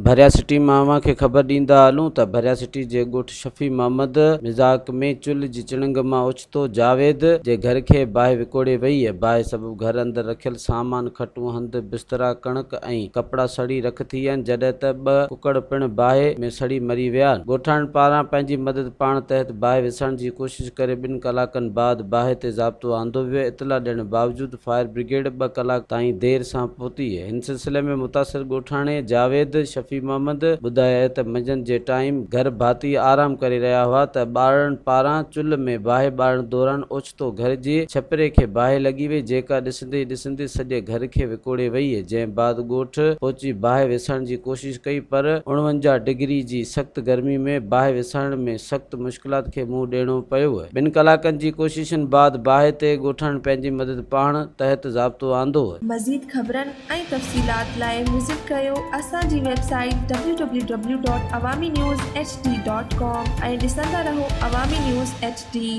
ڀريا city مان اوهان کي خبر ڏيندا هلون ته ڀريا سٽي جي ڳوٺ شفيع محمد مزاق ۾ چلهه جي چڻنگ مان اوچتو جاويد جي گهر کي باهه وڪوڙي وئي. باهه سبب گهر اندر رکيل سامان، کٽون، هنڌ، بسترا، ڪڻڪ ۽ ڪپڙا سڙي رک ٿي ويا جڏهن ته ٻه ڪڪڙ پڻ باهه ۾ سڙي مري ويا. ڳوٺاڻن پاران پنهنجي مدد پاڻ تحت باهه وسائڻ جي ڪوشش ڪري ٻن ڪلاڪن بعد باهه تي ضابطو آندو ويو. اطلاع ڏيڻ باوجود فائر برگيڊ ٻه ڪلاڪ تائين دير سان پهتي. هن سلسلي ۾ متاثر ڳوٺاڻي جاويد شفيع محمد ٻڌايو ته منجهند جي ٽائيم گهر ڀاتي آرام ڪري رهيا هئا ته ٻارڙن پاران چلهه ۾ باهه ٻارڻ دوران اوچتو گهر جي ڇپري کي باهه لڳي وئي جيڪا ڏسندي ئي ڏسندي سڄي گهر کي وڪوڙي وئي جنهن بعد ڳوٺ پهچي باهه وسائڻ جي ڪوشش ڪئي پر 49 ڊگري جي سخت گرمي ۾ باهه وسائڻ ۾ سخت مشڪلات کي منهن ڏيڻو پيو. ٻن ڪلاڪن جي ڪوششن بعد باهه تي ڳوٺاڻن پنهنجي مدد پاڻ تحت ضابطو آندو. مزيد خبرن ۽ تفصيلات لاء وزٽ ڪريو اسان جي website W W W dot Awami news H D dot com ۽ ڏسندا رهو عوامي نيوز ايڇ ڊي.